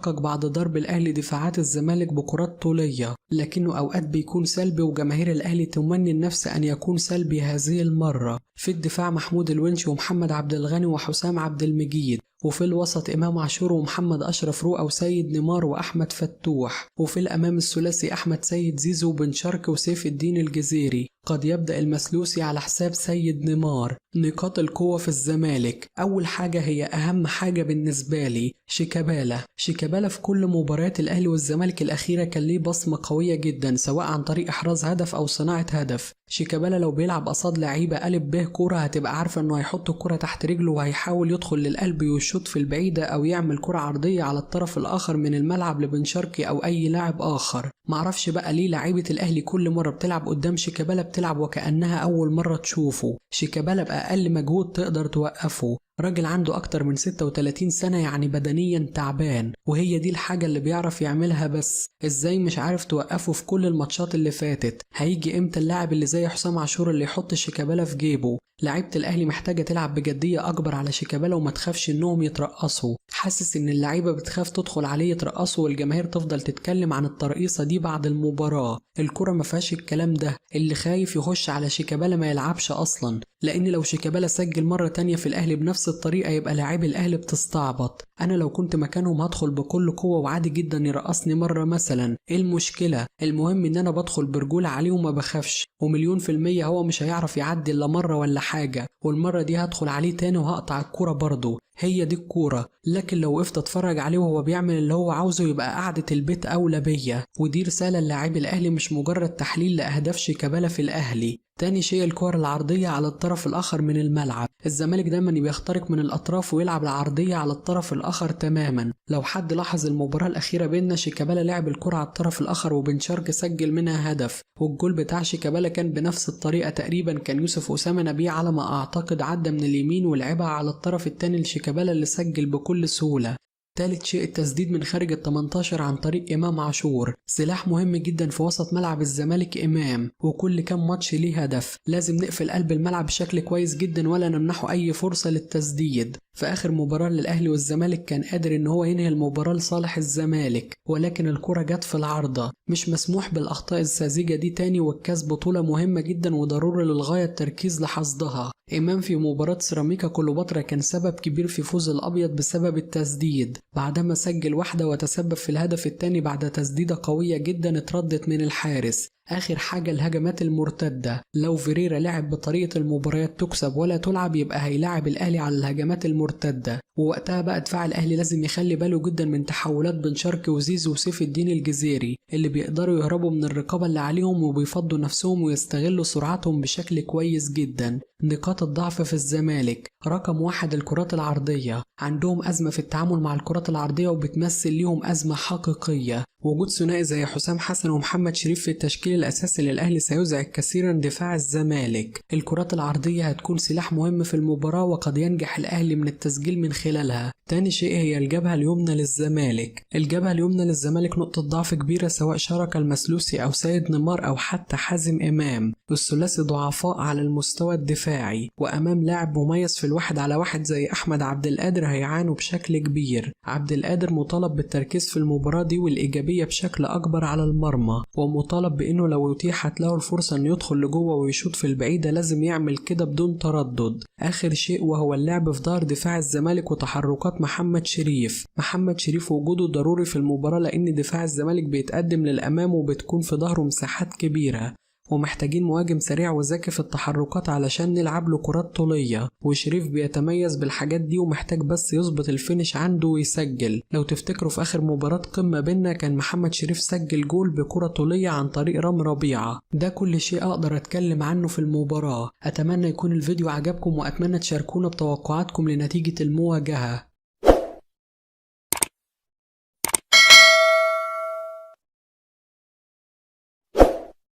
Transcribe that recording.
تحقق بعد ضرب الأهلي دفاعات الزمالك بكرات طولية، لكنه أوقات بيكون سلبي وجماهير الأهلي تمني النفس أن يكون سلبي هذه المرة. في الدفاع محمود الونش ومحمد عبد الغني وحسام عبد المجيد، وفي الوسط إمام عاشور ومحمد أشرف روقة وسيد نيمار وأحمد فتوح، وفي الأمام الثلاثي أحمد سيد زيزو وبن شرقي وسيف الدين الجزيري. قد يبدأ المثلوثي على حساب سيد نيمار. نقاط القوة في الزمالك، أول حاجة هي أهم حاجة بالنسبة لي شيكابالا. شيكابالا في كل مباريات الأهلي والزمالك الأخيرة كان ليه بصمة قوية جدا، سواء عن طريق إحراز هدف أو صناعة هدف. شيكابالا لو بيلعب قصاد لعيبة قلب به كورة هتبقى عارفة إنه هيحط الكرة تحت رجله وهيحاول يدخل للقلب ويشوط في البعيدة أو يعمل كرة عرضية على الطرف الآخر من الملعب لبن شرقي أو أي لاعب آخر. معرفش بقى ليه لعيبة الأهلي كل مرة بتلعب قدام شيكابالا بتلعب وكأنها أول مرة تشوفه. شيكابالا بأقل مجهود تقدر توقفه، راجل عنده أكتر من 36 سنة، يعني بدنيا تعبان، وهي دي الحاجة اللي بيعرف يعملها، بس ازاي مش عارف توقفه في كل الماتشات اللي فاتت؟ هيجي امتى اللاعب اللي زي حسام عاشور اللي يحط شيكابالا في جيبه؟ لعيبة الأهلي محتاجة تلعب بجدية أكبر على شيكابالا وما تخافش إنهم يترقصوا. حاسس إن اللعيبة بتخاف تدخل عليه يترقصوا والجماهير تفضل تتكلم عن الترقيصة دي بعد المباراة. الكرة ما فيهاش الكلام ده، اللي خايف يخش على شيكابالا ما يلعبش أصلا، لأن لو شيكابالا سجل مرة تانية في الأهلي بنفس الطريقة يبقى لاعبي الأهلي بتستعبط. أنا لو كنت مكانهم هدخل بكل قوة وعادي جدا يرقصني مرة مثلا، إيه المشكلة؟ المهم إن أنا بدخل برجولة عليه وما بخافش، و1,000,000% هو مش هيعرف يعدي إلا مرة ولا حاجة، والمرة دي هدخل عليه تاني وهقطع الكورة برضه، هي دي الكورة. لكن لو وقفت اتفرج عليه وهو بيعمل اللي هو عاوزه يبقى قعدة البيت أولى بيا. ودي رسالة للاعبي الأهلي، مش مجرد تحليل لأهداف شيكابالا في الأهلي. تاني شيء الكور العرضية على الطرف الآخر من الملعب، الزمالك دايما بيخترق من الأطراف ويلعب العرضية على الطرف الآخر تماما. لو حد لاحظ المباراة الأخيرة بيننا شيكابالا لعب الكرة على الطرف الآخر وبن شرقي سجل منها هدف، والجول بتاع شيكابالا كان بنفس الطريقة تقريبا، كان يوسف أسامة نبيه على ما أعتقد عدى من اليمين ولعبها على الطرف التاني لشيكابالا اللي سجل بكل سهولة. تالت شيء التسديد من خارج ال18 عن طريق إمام عاشور، سلاح مهم جدا في وسط ملعب الزمالك إمام، وكل كام ماتش ليه هدف. لازم نقفل قلب الملعب بشكل كويس جدا ولا نمنحه أي فرصة للتسديد. في آخر مباراة للأهلي والزمالك كان قادر إن هو ينهي المباراة لصالح الزمالك، ولكن الكرة جت في العارضة. مش مسموح بالأخطاء الساذجة دي تاني، والكاس بطولة مهمة جدا وضروري للغاية التركيز لحصدها. إمام في مباراة سيراميكا كليوباترا كان سبب كبير في فوز الأبيض بسبب التسديد، بعدما سجل واحدة وتسبب في الهدف الثاني بعد تسديدة قوية جدا اتردت من الحارس. آخر حاجة الهجمات المرتدة، لو فيريرا لعب بطريقة المباريات تكسب ولا تلعب يبقى هيلاعب الأهلي على الهجمات المرتدة، ووقتها بقى دفاع الأهلي لازم يخلي باله جدا من تحولات بن شرقي وزيزو وسيف الدين الجزيري اللي بيقدروا يهربوا من الرقابة اللي عليهم وبيفضوا نفسهم ويستغلوا سرعتهم بشكل كويس جدا. نقاط الضعف في الزمالك، رقم 1 الكرات العرضية، عندهم أزمة في التعامل مع الكرات العرضية وبتمثل ليهم أزمة حقيقية. وجود ثنائي زي حسام حسن ومحمد شريف في التشكيل الأساسي للأهلي سيزعج كثيرا دفاع الزمالك. الكرات العرضية هتكون سلاح مهم في المباراة وقد ينجح الأهلي من التسجيل من خلالها. تاني شيء هي الجبهة اليمنى للزمالك، الجبهة اليمنى للزمالك نقطة ضعف كبيرة سواء شارك المثلوثي أو سيد نيمار أو حتى حازم إمام. الثلاثي ضعفاء على المستوى الدفاعي، وأمام لاعب مميز في الواحد على واحد زي أحمد عبد القادر هيعانوا بشكل كبير. عبد القادر مطالب بالتركيز في المباراة دي والإيجابية بشكل أكبر على المرمى، ومطالب بإنه لو أتيحت له الفرصة إنه يدخل لجوه ويشوط في البعيدة لازم يعمل كده بدون تردد. آخر شيء وهو اللعب في ظهر دفاع الزمالك وتحركات محمد شريف. محمد شريف وجوده ضروري في المباراة لأن دفاع الزمالك بيتقدم للأمام وبتكون في ظهره مساحات كبيرة، ومحتاجين مهاجم سريع وذكي في التحركات علشان نلعب له كرات طولية، وشريف بيتميز بالحاجات دي ومحتاج بس يظبط الفينش عنده ويسجل. لو تفتكروا في آخر مباراة قمة بينا كان محمد شريف سجل جول بكرة طولية عن طريق رام ربيعة. ده كل شيء أقدر أتكلم عنه في المباراة. أتمنى يكون الفيديو عجبكم وأتمنى تشاركونا بتوقعاتكم لنتيجة المواجهة.